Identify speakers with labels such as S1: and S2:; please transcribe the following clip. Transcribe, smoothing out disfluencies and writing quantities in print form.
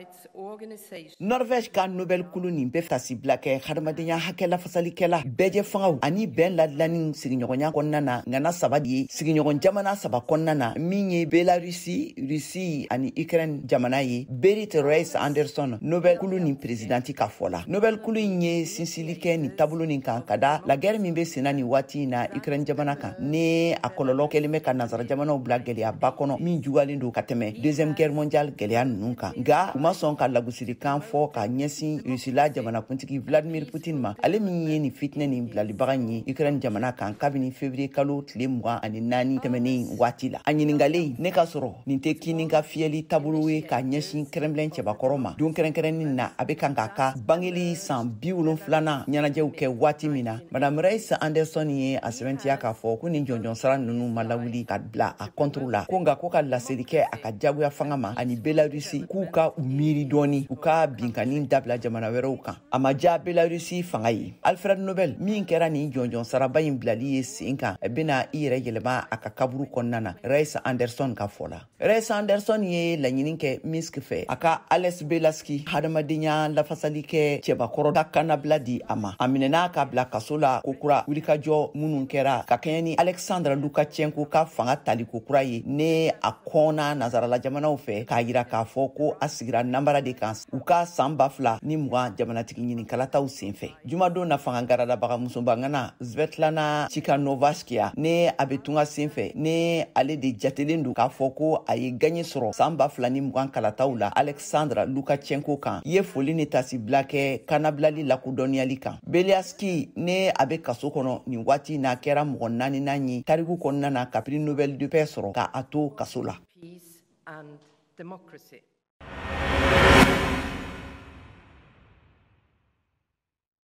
S1: Rights Organization.
S2: Norvège ka Nobel kulu nin bɛ tasibila kɛ hadamadenya hakɛ lafasalikɛla, bɛɛjɛ fangaw ani bɛn ladilanni sigiɲɔgɔnya kɔnɔna na, ŋana saba ye sigiɲɔgɔn jamana saba kɔnɔna na, min ye Belarusi, Rusi ani Ukraine jamana ye. Berit Reiss Anderson, Nobel kulu nin présidente ka fɔ la, Nobel kulu in ye sinsili kɛ nin taabolo nin kan ka da la guerre min bɛ senna nin waati in na Ukraine jamana kan, ni a kɔlɔlɔ kɛlen bɛ ka nansara jamanaw bila gɛlɛyaba kɔnɔ min juguyalen don ka tɛmɛ Deuxième Guerre mondiale gɛlɛya ninnu kan. Nka u ma sɔn ka lagosilikan fɔ ka ɲɛsin Rusila jamanakuntigi Vladimir Putin ma, ale min ye nin fitinɛ nin bilalibaga ye Ukraine jamana kan kabini février kalo tile 24 tɛmɛnen waati la. A ɲiningalen ne ka sɔrɔ nin tɛ kini ka fiyɛli taabolo ye ka ɲɛsin Kremlin cɛbakɔrɔ ma don kɛrɛnkɛrɛnnin na, a bɛ kan k'a ka bangeli san 70nan ɲɛnajɛw kɛ waati min na, Madame Reiss Anderson ye a sɛbɛntiya k'a fɔ ko nin jɔnjɔn sara ninnu ma lawuli ka bila a contre la, ko nka ko ka laseli kɛ a ka jagoya fanga ma ani Belarusi k'u ka u miiri dɔɔni, u ka binkanni dabila jamana wɛrɛw kan. A ma diya Belarusi fanga ye. Alfred Nobel min kɛra nin jɔnjɔn saraba in bilali ye sen kan, bɛna i yɛrɛ yɛlɛma a ka kaburu kɔnɔna na, Reiss Anderson ka fɔ la. Reiss Anderson ye laɲini kɛ Minsk fɛ, a ka Ales Belaski, hadamadenya lafasali kɛ cɛbakɔrɔ ka kannabila di a ma. A minɛna ka bila kaso la kokura wulikajɔ minnu kɛra ka kɛɲɛ ni Alexandre Lukashenko ka fanga taliko kura ye, ne a kɔnna nansarala jamanaw fɛ k'a yira k'a fɔ ko a sigira nanbara de kan u ka san 2020 jamanatigi ɲinikalataw sen fɛ. Jumadon na, fanga garadabaga musobangana Svetlana Tikhanovskaya, ne a bɛ tunga sen fɛ, ne ale de jatelen don k'a fɔ ko a ye gaɲe sɔrɔ san 2020 kalataw la Alexandre Lukashenko kan, ye foli ni tasibila kɛ kanabilali lakodɔnniyali kan. Beliaski, ne a bɛ kaso kɔnɔ nin waati n'a, kɛra mɔgɔ naaninan ye tariku kɔnɔna na ka prix Nobel de paix sɔrɔ ka a to kaso la.
S1: Peace and democracy.